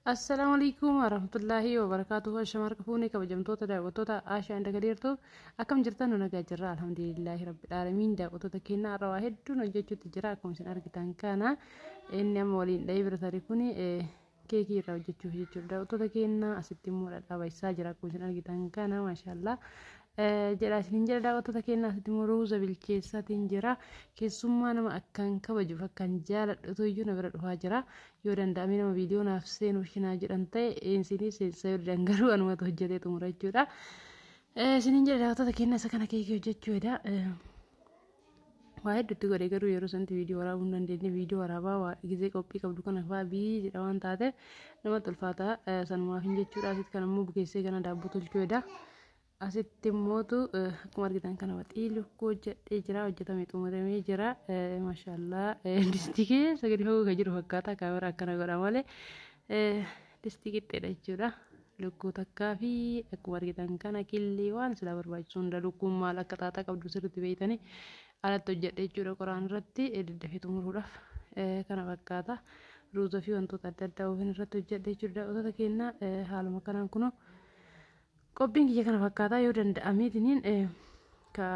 Assalaamu alaikum warahmatullaahi wabarakaatuhu. Ashama harka fuunee kabajamtoota daawwattoota Aashaa inda gadiirtu, akkam jirtan? Nu nagaa jirra, alhamdulillaahi rabbil aalamiin. Daawwattoota keenya, har'a waa hedduun hojjechuutti jira. Akkuma isin argitan kana, inni amma waliin dhahee bira tarii kuni keekii irraa hojjechuuf jechuudha. Daawwattoota keenya, asitti immoo dhadhaa baayisaa jira, akkuma isin argitan kana, maashaallaa jedha isiniin jedha. Daawwattoota keenya, asitti immoo ruuza bilcheessaatiin jira. Keessummaa nama akkaan kabajuuf akkaan jaaladhutu iyyuu na bira dhufaa jira. Yoo danda'ame nama viidiyoo naaf seenuuf shinaa jedhan ta'e isinii seensa, yoo didan garuu anumatu hojjetee xumura jechuudha. Isiniin jedha daawwattoota keenya, isa kana keekii hojjechuudha. Waa hedduutti godhe, garuu yeroo sanatti viidiyoo waraabuu hin dandeenye. Viidiyoo waraabaa waa gizee qophii qabdu kana fa'aa bii jedha waan taateef namatti ulfaata, sanumaaf hin jechuudha. Asitti kan immoo bukeessee kana daabboo tolchuudha. Asitti immootu akkuma argitan kana waxii lukkuu hojjedhee jira, hojjetamee xumuramee jira. Maashaallaa, distii keessa gadi fagoo kan jiru fakkaata, kaameraa akkana godha malee distii qixxeedha jechuudha. Lukkuu takkaa fi akkuma argitan kana killee waan silaa barbaachisu hunda, lukkuun maal akka xaaxaa qabdu sirriitti beeytanii, alatti hojjedhe jechuudha. Qoraan irratti daddafee xumuruudhaaf kana fakkaata. Ruuza fi wantoota adda addaa oven irratti hojjedhe jechuudha. Daawwattoota keenya, haaluma kanaan kunoo qophiin kiyya kana fakkaataa. Yoo danda'ameetiniin ka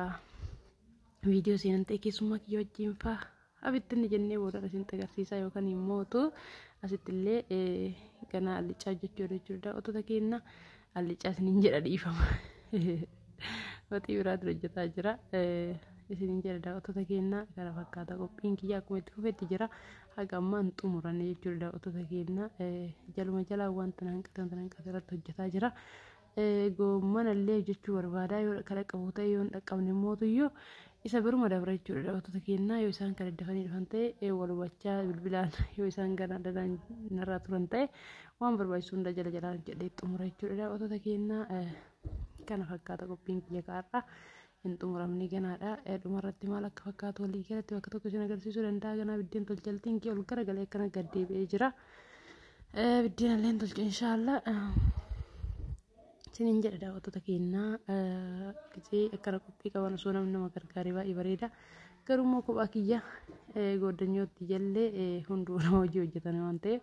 viidiyoo seenan ta'e keessummaa kiyya wajjin faa abitti inni jennee booda isin agarsiisaa, yookaan immootu asitti illee ganaa allichaa hojjechuu jechuudha. Daawwattoota keenya, allichaa isiniin jedha, dhiifama. Waxii biraatu hojjetaa jira. Isiniin jedha daawwattoota keenya, kana fakkaata qophiin kiyya, akkuma itti fufetti jira. Haga ammaa hin xumuranne jechuudha daawwattoota keenya. Jaluma jalaa wanta hanqate wanta hanqate irratti hojjetaa jira. Goommana illee hojjechuu barbaada, yoo kan dhaqqabu ta'e, yoo hin dhaqqabne mootuyyuu isa biruma dabra jechuudha daawwattoota keenya. Yoo isaan kan daddafanii dhufan ta'e wal hubachaa bilbilaan, yoo isaan gara dadaan narraa turan ta'e waan barbaachisu hunda jala jalaan hojjedhee xumura jechuudha daawwattoota keenya. Kana fakkaata qophiin kiyya kaarraa, hin xumuramne ganaadha. Dhumarratti maal akka fakkaatu walii galatti bakka tokko isin agarsiisuu danda'a. Ganaa biddeen tolchaltiin kee ol garagalee akkana gad deebi'ee jira. Biddeen illee tolcha inshaallah. Isiniin jedha daawwattoota keenyaa, gisee akkana qophii qaban osoo namni nama gargaaree baay'ee bareeda. Garuu immoo kophaa kiyya gooddanyootti jallee hunduu nama hojii hojjetan waan ta'eef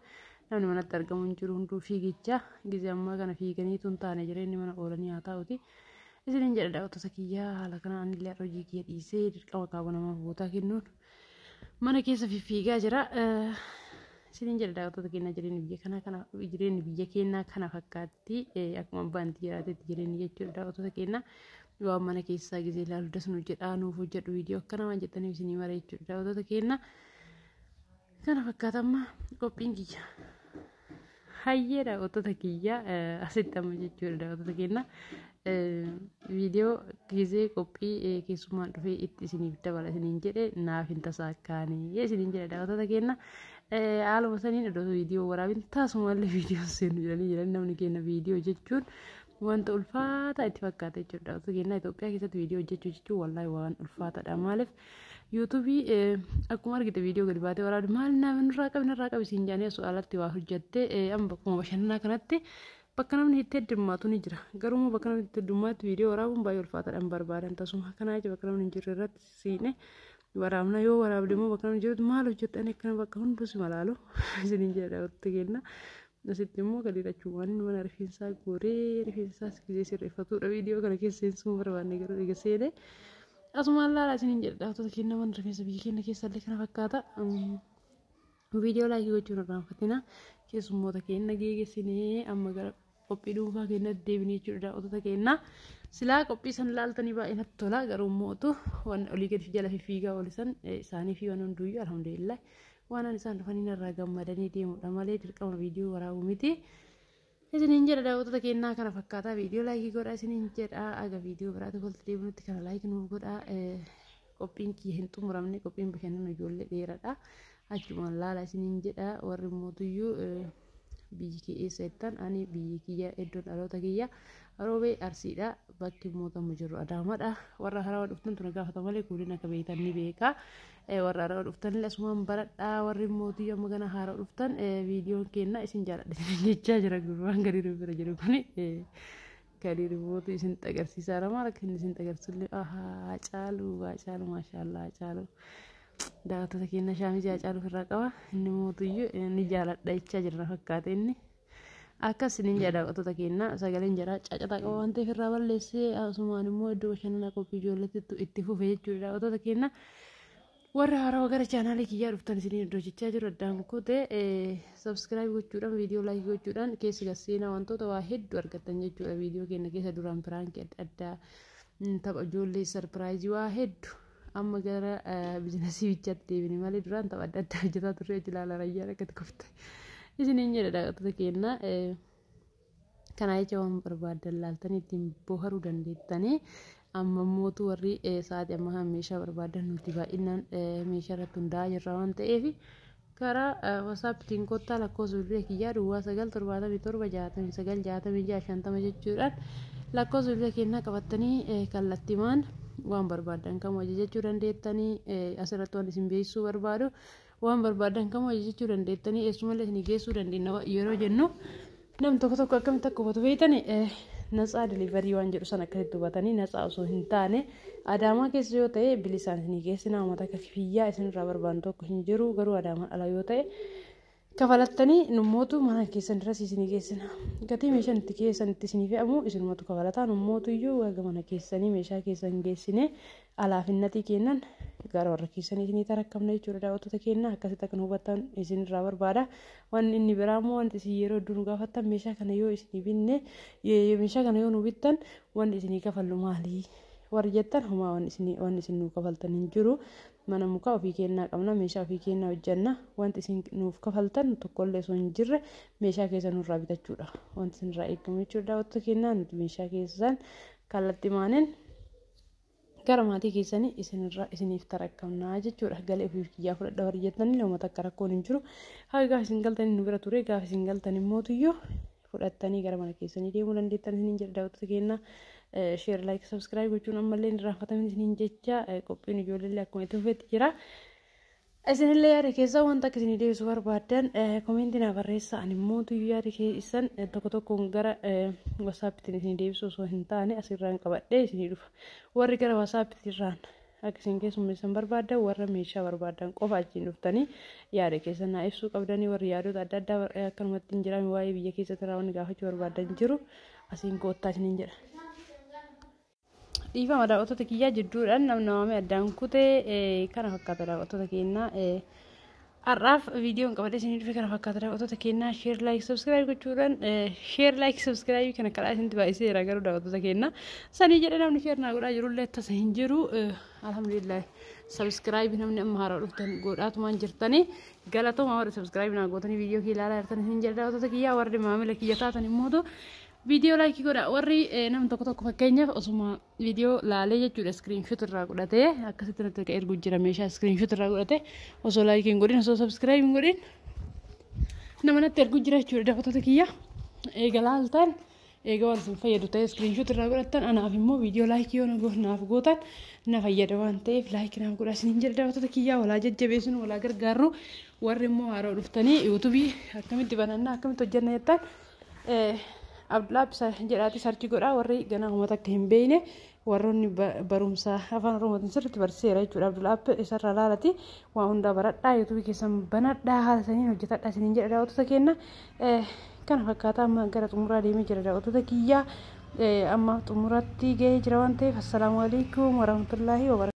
namni manatti argamu hin jiru, hunduu fiigicha gisee ammaa kana fiiganiitu hin taane jireenyi mana oolanii haa ta'uti. Isiniin jedha daawwattoota kiyya, haala kanaan illee hojii kiyya dhiisee dirqama kaaba namaaf bootaa kennuun mana keessa fiffiigaa jira. Isiniin jedha daawwattoota keenya, jireenyi biyya kanaa kana, jireenyi biyya keenyaa kana fakkaatti, akkuma abbaan itti jiraatetti jireenyi jechuudha daawwattoota keenya. Waan mana keessaa gisee ilaalu das nu jedhaa, nuuf hojjedhu viidiyoo akkana waan jettaniif isinii mara jechuudha daawwattoota keenya. Kana fakkaata amma qophiin kiyya. Hayyee daawwattoota kiyya, asitti amma jechuudha daawwattoota keenya, viidiyoo gisee qophii keessummaan dhufee itti isiniif dabala isiniin jedhe naaf hin tasaakkaanii isiniin jedha daawwattoota keenya. Haaluma saniin iddoo viidiyoo waraabin taasumallee viidiyoo seenu jedhanii jiran, namni keenya viidiyoo jechuun wanta ulfaataa itti fakkaata jechuudha. Daawwattoota keenya, Itoophiyaa keessatti viidiyoo hojjechuu jechuun wallaahi waan ulfaataadha. Maaliif, yuutuubii akkuma argite viidiyoo gadi baatee waraabde maal naaf nurraa qabi narraa qabi siin jedhanii osoo alatti waa hojjettee, amma bakkuma bashannanaa kanatti bakka namni itti heddummaatu ni jira. Garuu immoo bakka namni itti heddummaatti viidiyoo waraabuun baay'ee ulfaataadha, hin barbaadan tasuma. Kanaa jecha bakka namni hin jirre irratti siine waraabna, yoo waraabde immoo bakka namni jirutti maal hojjettan akkana bakka hunduu si malaalu isiniin jedha daawwattoota keenya. Asitti immoo gadi rachuuwwan mana rifeensaa gooree rifeensaas gisee sirreeffatudha. Viidiyoo kana keessa seensuu barbaanne, garuu eega seenee asumaan laalaa isiniin jedha daawwattoota keenya, mana rifeensa biyya keenya keessallee kana fakkaata. Viidiyoo laayikii gochuun irraanfatina. Keessummoota keenya geeggessinee amma gara qophii dhuunfaa keenyatti deebinee jechuudha daawwattoota keenya. Silaa qophii san laaltanii baay'ee natti tola, garuu mootu waan olii gadi jala fiigaa oolisan isaanii fi waan hunduyyuu alhamdulillah waan an isaan dhufanii narraa gammadanii deemudha malee dirqama viidiyoo waraabuu miti. Isiniin jedha daawwattoota keenyaa, kana fakkaataa. Viidiyoo laayikii godhaa isiniin jedha, aga viidiyoo biraatti walitti deebinutti kana laayikii nuuf godhaa. Qophiin kiyya hin xumuramne, qophiin bashannana ijoollee dheeradha. Achumaan laala isiniin jedha. Warri mootuyyuu biyyi kee eessa jettan, ani biyyi kiyya iddoon dhaloota kiyya Roobee Arsiidha. Bakki mootummaa jiru Adaamaadha. Warra harawa dhuftan tuna gaafata malee kuuliin akka beektan ni beeka. Warra harawa dhuftan illee asumaan baradhaa. Warri mootii amma gana haaraa dhuftan viidiyoon kenna isin jaaladha jechaa jira gurbaan gadi bira jiru kuni. Gadi mootu isin agarsiisaa maal akka inni isin agarsiisullee, Hacaaluu, Hacaaluu, maashaallah, Hacaaluu. Daawwattoota keenya, shaamizii Hacaaluu ofirraa qaba. Inni mootuyyuu ni jaaladha jechaa jira fakkaate inni. Akkas isiniin jedha daawwattoota keenya, sagaleen jaraa cacataa qaba waan ta'eef irraa balleessee, asumaan immoo iddoo bashannanaa qophii ijoolleetti itti fufe jechuudha daawwattoota keenya. Warra haarawaa gara chaanaalii kiyyaa dhuftan isiniin iddoo jechaa jiru addaan kutee, subscribe gochuudhaan, viidiyoo like gochuudhaan keessa gasseenaa, wantoota waa hedduu argattan jechuudha. Viidiyoo keenya keessa duraan prankii adda addaa, tapha ijoollee, surprise waa hedduu. Amma gara businessii bichaatti deebine malee duraan tapha adda addaa hojjetaa turre. Ilaala, rayyaan akkatti kofte isiniin jedha daawwattoota keenya. Kana jecha waan barbaaddan laaltanii ittiin boharuu dandeettanii. Amma mootu warri sa'aatii amma kan meeshaa barbaadan, nuti baay'inaan meeshaa irratti hundaa'aa jirra waan ta'eef, karaa WhatsAppiitiin kottaa. Lakkoofsa bilbila kiyyaa 0977696650 jechuudhaan lakkoofsa bilbila keenyaa qabattanii kallattimaan waan barbaadan kam ajajachuu dandeettanii. Asirratti waan isin beeksisuu barbaadu, waan barbaadan kam ajajachuu dandeettanii, eessumallee isin geessuu dandeenya yeroo jennu, nam tokko tokko akkamitti akka hubatu beektani, ነፃ delivery waan jedhu san akkasitti hubatanii, ነፃ osoo hin taane, Adaamaa keessa yoo ta'e bilisaan isinii geessina. Uummata akka kifiyyaa isinirraa barbaannu tokko hin jiru. Garuu Adaamaan ala yoo ta'e kafalattanii, nummootu mana keessan irras isinii geessina. Gatii meeshaan itti keessan itti isinii fe'amu isinumatu kafalataa, nummootu iyyuu haga mana keessanii meeshaa keessan geessine alaafinnatii kennan gara warra keessanii isinii tarakkamna jechuudha. Daawwattoota keenya, akkasitti akka nu hubattan isinirraa barbaada. Wanni inni biraa immoo, wanti isin yeroo hedduu nu gaafattan, meeshaa kana yoo isinii binne, meeshaa kana yoo nu bittan, wanni isinii kafallu maali warri jettan, homaa wanni isin nuu kafaltan hin jiru. Mana mukaa ofii kennaa qabna, meeshaa ofii kennaa hojjanna. Wanti isin nuuf kafaltan tokkollee osoo hin jirre meeshaa keessan nurraa bitachuudha wanti isinirraa eegamu jechuudha. Daawwattoota kennaa, nuti meeshaa keessan kallattii maaniin gara maatii keessanii isinirraa isiniif tarakkamnaa jechuudha. Galee ofii kiyyaa fudhadha warri jettanii, uummata akka rakkoon hin jiru. Haga gaafa isin galtanii nu bira ture, gaafa isin galtan immootuyyuu fudhattanii gara mana keessanii deemuu dandeettan isiniin jedha daawwattoota keenya. Share, like, subscribe gochuun ammallee hin irraanfatamin isiniin jecha. Qophiin ijoollee akkuma itti fufetti jira. Isinillee yaada keessaa wanta akka isinii deebisu barbaaddan commentii naa barreessa. Ani immoo yaada keessan tokko tokkoon gara WhatsAppiitiin isinii deebisu osoo hin taane asirraan qabadhee isinii dhufa. Warri gara WhatsAppiitirraan akka isin keessummeessan barbaaddan, warra meeshaa barbaaddan qofa achiin dhuftanii yaada keessan naa ibsuu qabdanii. Warri yaadota adda addaa akkanumatti hin jiraame, waa'ee biyya keessatti raawwanni gaafachuu barbaaddan jiru, asiin koottaa isiniin jedha. Dhiifama daawwattoota kiyyaa, jidduudhaan namni waamee addaan kutee. Kana fakkaata daawwattoota keenyaa. Har'aaf viidiyoon qabadhee isinii dhufe kana fakkaata daawwattoota keenyaa. Share, like, subscribe gochuudhaan, share, like, subscribe kana karaa isinitti baay'iseera. Garuu daawwattoota keenyaa, sanii jedhee namni share naa godhaa jirullee tasa hin jiru. Alhamdulillah, subscribe namni amma haaraa dhuftan godhaatumaan jirtanii, galatooma. Warri subscribe naa gootanii viidiyoo kiyya ilaalaa jirtan isin jedha daawwattoota kiyyaa. Warri maamila kiyya taatan immootu viidiyoo like godha. Warri namni tokko tokko, fakkeenyaaf, osuma viidiyoo laalee jechuudha screenshot irraa godhatee akkasitti natti akka ergu jira. Meeshaa screenshot irraa godhatee osoo like hin godhin, osoo subscribe hin godhin nama natti ergu jira jechuudha. Daawwattoota kiyya, eega laaltan, eega waan isin fayyadu ta'e screenshot irraa godhattan, anaaf immoo viidiyoo like yoo naaf gootan na fayyada waan ta'eef like naaf godha isiniin jedha. Daawwattoota kiyyaa, walaa jajjabeessinu, walaa gargaarru. Warri immoo haaroo dhuftanii YouTubeii akkamitti banannaa, akkamitti hojjenna jettan, Abdulaab jedhaati search godhaa. Warri ganaa uummata akka hin beekne, warroonni barumsa afaan Oromootiin sirriitti barsiiseera jechuudha. Abdulaab isarraa laalati waa hundaa baradhaa, YouTubeii keessan banadhaa, haala saniin hojjetadhaa isiniin jedha daawwattoota keenya. Kana fakkaata, amma gara xumuraa deemee jira daawwattoota kiyyaa. Amma xumuratti gahee jira waan ta'eef, assalaamu alaikum warahmatullaahi wabarakatuh.